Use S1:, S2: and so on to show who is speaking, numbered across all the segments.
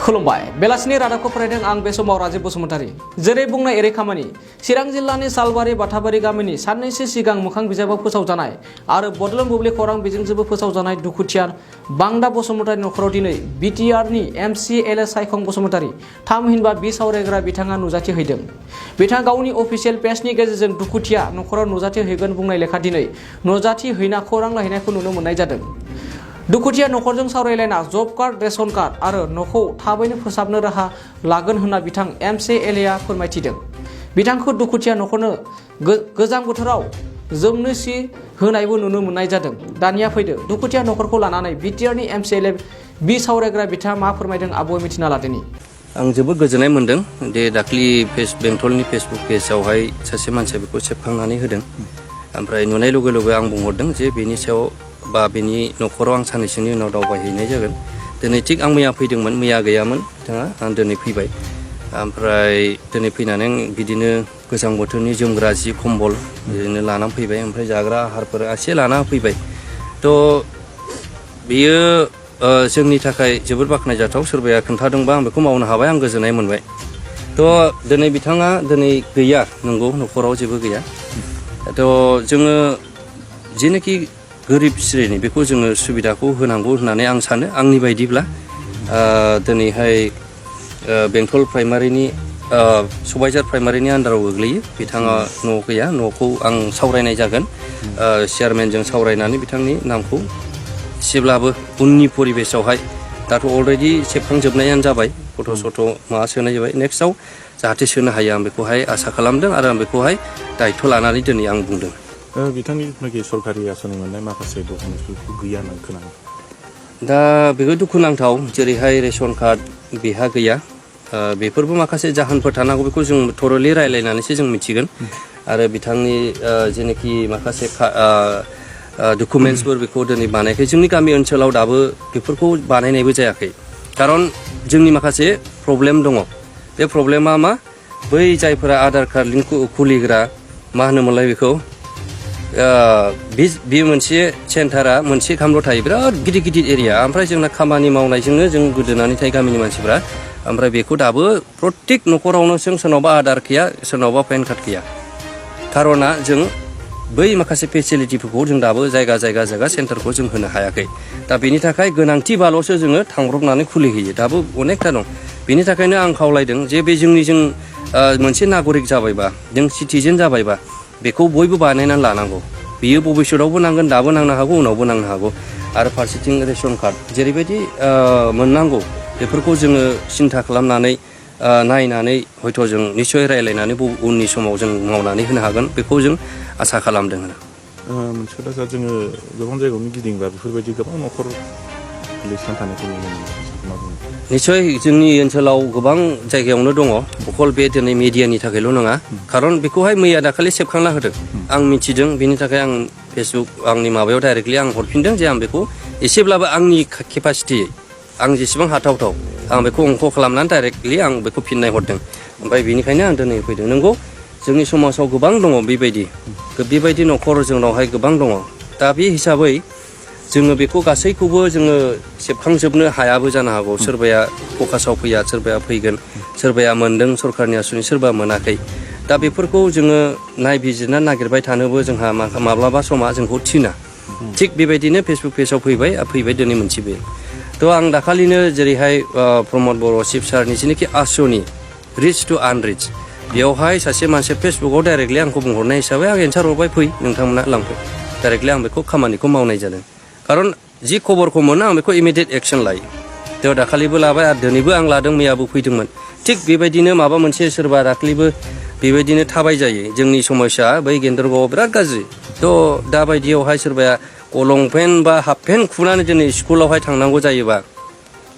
S1: खुलुमबाय बेलासिनि रादाबखौ फरायदों आं बे समाव राजीब बसुमतारी। जेरै बुंनाय एरै खामानि चिरां जिल्लानि सालबारि बाथाबारि गामिनि साननैसो सिगां मोखां बिजाबाव फोसावजानाय आरो बड'लेण्ड बुब्लि खौरां बिजोंजोंबो फोसावजानाय दुखुथिया बांदा बसुमतारी नखराव दिनै बिटिआरनि MCLA सायखं बसुमतारी थामहिनबा सावरायग्रा बिथाङा नुजाथि हैदों। बिथाङा गावनि अफिसियेल पेजनि गेजेरजों दुखुथिया नखराव नुजाथि हैगोन बुंनाय लेखा दिनै नुजाथि हैना खौरां लाहैनायखौ नुनो मोननाय जादों। दुखुथिया नखरजों सावरायलायना जब कार्ड रेशन कार्ड आरो न'खौ थाबैनो फोसाबनो राहा लागोन होनना बिथां MCLA फोरमायथिदों। बिथांखौ दुखुथिया नखरनो गोजां बोथोराव जोमनो सि होनायबो नुनो मोननाय जादों। दानिया फैदो दुखुथिया नखरखौ लानानै बिटिआरनि MCLA सावरायग्रा बिथाङा मा फोरमायदों आबुङै मिथिना लादोनि।
S2: आं जोबोद गोजोननाय मोन्दों दे दाख्लि बेंटलनि फेसबुक पेजावहाय सासे मानसिया बेखौ सेबखांनानै होदों। ओमफ्राय नुनाय लोगो लोगो आं बुंहरदों जे बेनि सायाव बा बेनि न'खराव आं साननैसोनि उनाव दावबायहैनाय जागोन। दिनै थिग आं मैया फैदोंमोन, मैया गैयामोन बिथाङा, आं दिनै फैबाय। ओमफ्राय दिनै फैनानै बिदिनो गोजां बोथोरनि जोमग्रा जि खम्बल बिदिनो लानानै फैबाय। ओमफ्राय जाग्रा आहारफोर एसे लाना फैबाय। थ' बेयो जोंनि थाखाय जोबोद बाख्नायजाथाव। सोरबाया खोन्थादोंबा आं बेखौ मावनो हाबाय, आं गोजोननाय मोनबाय। थ' दिनै बिथाङा दिनै गैया, नंगौ न'खराव जेबो गैया। थ' जोङो जेनोखि गोरिब श्रेणी बेखौ जोङो सुबिदाखौ होनांगौ होननानै आं सानो। आंनि बायदिब्ला दिनैहाय बेंटल प्राइमारिनि सबायझार प्राइमारिनि आन्दाराव गोग्लैयो। बिथाङा न' गैया, न'खौ आं सावरायनाय जागोन। चेयारमेनजों सावरायनानै बिथांनि नामखौ एसेब्लाबो उननि परिबेसावहाय, दाथ' अलरेडि सेबखांजोबनायानो जाबाय, फट' सट' माबा सोनाय जाबाय। नेक्स्टआव जाहाथे सोनो हायो आं बेखौहाय आसा खालामदों आरो आं बेखौहाय दायथ' लानानै दिनै आं बुंदों।
S3: बिथांनि सरकारि आसनि मोननाय माखासे डकुमेन्टसफोरखौ गैया होननानै खोनादों।
S2: दा बेबो दुखुनांथाव, जेरैहाय रेशन कार्ड बेहा गैया। बेफोरबो माखासे जाहोनफोर थानांगौ, बेखौ जों थरलि रायलायनानैसो जों मिथिगोन। आरो बिथांनि जेनोखि माखासे डकुमेन्टसफोर बेखौ दिनै बानायाखै। जोंनि गामि ओनसोलाव दाबो बेफोरखौ बानायनायबो जायाखै। खारन जोंनि माखासे प्रब्लेम दङ। बे प्रब्लेमा मा, बै जायफोरा आधार कार्ड लिंक खुलिग्रा मा होनोमोनलाय बेखौ, बे मोनसे सेन्टारा मोनसे खामल' थायो, बिराद गिदिर गिदिर एरिया। ओमफ्राय जोंना खामानि मावनायजोंनो जों गोदोनानै थायो गामिनि मानसिफ्रा। ओमफ्राय बेखौ दाबो प्रत्येक न'खरावनो सोरनावबा आधार गैया, सोरनावबा पेन कार्ड गैया। खार'ना जों बै माखासे फेसिलिटिफोरखौ जों दाबो जायगा सेन्टारखौ जों होनो हायाखै। दा बेनि थाखाय गोनांथिबाल'सो जोङो थांब्रबनानै खुलिहैयो। दाबो अनेकथा दं। बेनि थाखायनो आं खावलायदों जे बे जों मोनसे नागरिक जाबायबा, जों सिटिजेन जाबायबा, बेखौ बयबो बानायनानै लानांगौ। बियो भबिष्यतावबो नांगोन, दाबो नांनो हागौ, उनावबो नांनो हागौ। आरो फारसेथिं रेशन कार्ड जेरैबायदि मोननांगौ, बेफोरखौ जोङो सिन्था खालामनानै नायनानै हयथ' जों निस्सय रायलायनानै उननि समाव जों मावनानै होनो हागोन, बेखौ जों आसा खालामदों।
S3: मोनसे खोथा, जोङो गोबां जायगायावनो गिदिंबा बेफोरबायदि गोबां न'खर गोलैसोनानै थानायखौ नुनो मोनो।
S2: निस्सय जोंनि ओनसोलाव गोबां जायगायावनो दङ, अकल बे दिनै मिडियानि थाखायल' नङा। खारन बेखौहाय मैया दाखालि सेबखांना होदों, आं मिथिदों। बेनि थाखाय आं फेसबुक आंनि माबायाव डाइरेक्टलि आं हरफिनदों जे आं बेखौ एसेब्लाबो आंनि केपासिटियै आं जेसेबां हाथावथाव आं बेखौ अंक खालामनानै डाइरेक्टलि आं बेखौ फिननाय हरदों। ओमफ्राय बेनिखायनो आं दिनै फैदों। नंगौ, जोंनि समाजाव गोबां दङ बेबायदि न'खर जोंनावहाय गोबां दङ। दा बे हिसाबै जोङो बेखौ गासैखौबो जोङो सेबखांजोबनो हायाबो जानो हागौ। सोरबाया फकासाव फैया, सोरबाया फैगोन, सोरबाया मोन्दों सरकारनि आसनि, सोरबा मोनाखै। दा बेफोरखौ जोङो नायबिजिरना नागिरबाय थानोबो जोंहा माब्लाबा समा जोंखौ थिना। थिग बेबायदिनो फेसबुक पेजाव फैबाय दिनै मोनसे थ' आं दाखालिनो जेरैहाय प्रमद बर' चिफ सारनि जेनोखि आसनि रिच टु आनरिच, बेयावहाय सासे मानसिया फेसबुकाव डाइरेक्टलि आंखौ बुंहरनाय हिसाबै आं एन्सार हरबाय, फै नोंथांमोना लांफै। डाइरेक्टलि आं बेखौ खामानिखौ मावनाय जादों। खारन जि खबरखौ मोनो आं बेखौ इमिडियेट एक्सन लायो। थ' दाखालिबो लाबाय आरो दिनैबो आं लादों, मैयाबो फैदोंमोन। थिग बेबायदिनो माबा मोनसे सोरबा दाखालिबो बेबायदिनो थाबाय जायो। जोंनि समस्या बै गेन्द्रगावआव बिराद गाज्रि। थ' दाबायदियावहाय सोरबाया लंपेन्ट बा हाफ पेन्ट खुनानै दिनै स्कुलावहाय थांनांगौ जायोबा,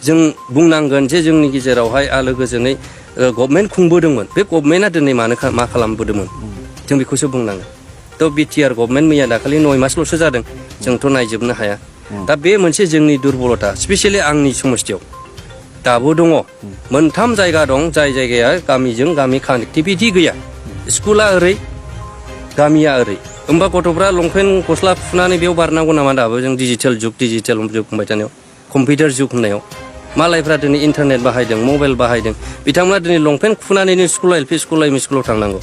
S2: जों बुंनांगोन जे जोंनि गेजेरावहाय आलो गोजोनै गभर्नमेन्ट खुंबोदोंमोन। बे गभर्नमेन्टआ दिनै मा खालामबोदोंमोन, जों बेखौसो बुंनांगोन। थ' बिटिआर गभर्नमेन्ट मैया दाखालि 9 मासल'सो जादों, जोंथ' नायजोबनो हाया। दा बे मोनसे जोंनि दुरबलथा, स्पेसियेलि आंनि समस्थियाव दाबो दङ। मोनथाम जायगा दं, जाय जायगाया गामिजों गामि कानेक्टिभिटि गैया। स्कुला ओरै, गामिया ओरै। होमबा गथ'फ्रा लंपेन्ट गस्ला खुनानै बेयाव बारनांगौ नामा दाबो? जों डिजिटेल जुग होनबाय थानायाव, कम्पिउटार जुग होननायाव मालायफ्रा दिनै इन्टारनेट बाहायदों मबाइल बाहायदों बिथांमोना दिनै लंपेन्ट खुनानैनो school L P school M E स्कुलाव थांनांगौ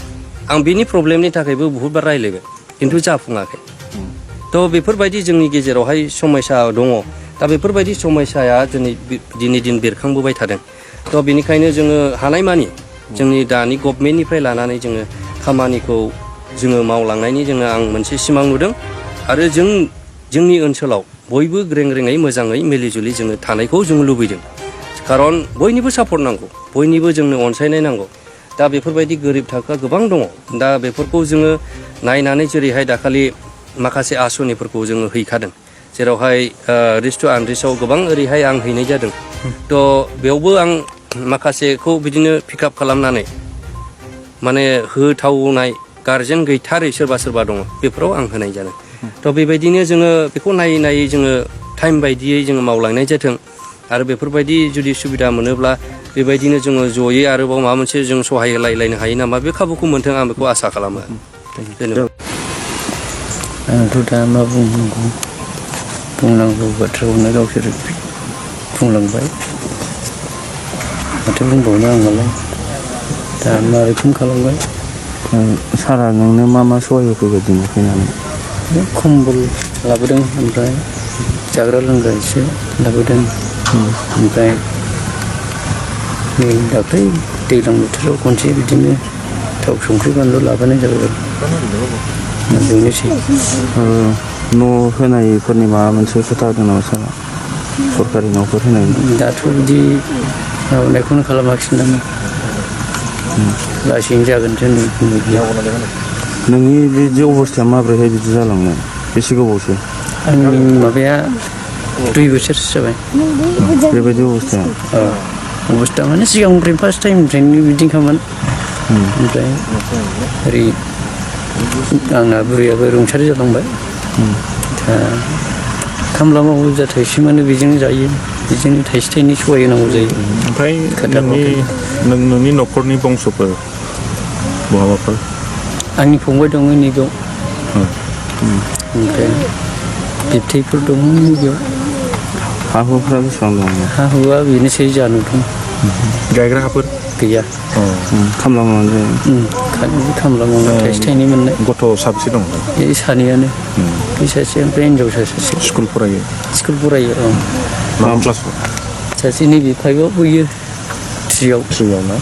S2: आं बिनि प्रब्लेमनि थाखायबो बहुतबार रायज्लायबाय खिन्थु जाफुङाखै थ' बेफोरबायदि जोंनि गेजेरावहाय समस्या दङ दा बेफोरबायदि समस्याया दिनै दिन बेरखांबोबाय थादों थ' बेनिखायनो जोङो हानायमानि जोंनि दानि गभर्नमेन्टनिफ्राय लानानै जोङो खामानिखौ जोङो मावलांनायनि जोङो आं मोनसे सिमां नुदों आरो जोंनि ओनसोलाव बयबो ग्रें ग्रेङै मोजाङै मिलिजुलि जोङो थानायखौ जों लुबैदों खारन बयनिबो सापर्ट नांगौ बयनिबो जोंनो अनसायनाय नांगौ दा बेफोरबायदि गोरिब थाखोआ गोबां दङ दा बेफोरखौ जोङो नायनानै जेरैहाय दाखालि माखासे आसनिफोरखौ जोङो हैखादों जेरावहाय रिच टु आनरिचआव गोबां ओरैहाय आं हैनाय जादों थ' बेयावबो आं माखासेखौ बिदिनो पिकआप खालामनानै माने होथावनाय गारजेन गैथारै सोरबा दङ बेफोराव आं होनाय जादों थ' बेबायदिनो जोङो बेखौ नायै नायै जोङो टाइम बायदियै जोङो मावलांनाय जाथों आरो बेफोरबायदि जुदि सुबिदा मोनोब्ला बेबायदिनो जोङो जयै आरोबाव माबा मोनसे जों सहाय होलायलायनो हायो नामा बे खाबुखौ मोन्थों आं बेखौ आसा खालामो
S4: आंथ' दा मा बुंनांगौ बाथ्राखौनो गावसोर बुंलांबाय माथो बुंबावनो आंनालाय दा मा रोखोम खालामबाय
S5: सारा नोंनो मा सहाय होफैबायदिनो फैनानै
S4: खम्बल लाबोदों ओमफ्राय जाग्रा लोंग्रा एसे लाबोदों ओमफ्राय नै दाख्लै दैज्लां बोथोराव खनसे बिदिनो थाव संख्रि बानलु लाबोनाय जाबाय बेनोसै
S5: न' होनायफोरनि माबा मोनसे खोथा होदों नामा सारा सरकारि न'फोर होनाय
S4: दाथ' बिदि माबानायखौनो खालामाखिसै नामा लासैनो जागोनसो
S5: नोंनि बिदि अबस्थाया माब्रैहाय बिदि जालांनो बेसे गोबावसो
S4: आंनि माबाया 2 बोसोरसो जाबाय
S5: बेबायदि अबस्थाया
S4: अबस्था माने सिगांनिफ्रायनो फार्स्ट टाइमनिफ्रायनो बिदिनोखामोन ओमफ्राय ओरै आंना बुरैयाबो रुंसारि जालांबाय दा खामला मावो जा थाइसे मोनो बेजोंनो जायो बेजोंनो थाइसे थाइनै सहाय होनांगौ जायो
S3: ओमफ्राय नोंनि न'खरनि बंस'फोर बहाबाफोर
S4: आंनि फंबाय दङ नैबेयाव ओमफ्राय बिबथैफोर दङ नैबेयाव
S5: हा हुफ्रा बेसेबां दङ
S4: हा हुआ बेनोसै जानो दं
S3: गायग्रा हाफोर
S4: गैया
S5: खामला मावनानै
S4: जायो खामला मावनानै थाइसे थाइनै मोननाय
S3: गथ' साबेसे दं
S4: बे सानैयानो बे सासे ओमफ्राय हिनजावसा सासे
S3: स्कुल फरायो
S4: औ
S3: मा क्लास
S4: सासे नैबे 5आव होयो 3आव
S3: ना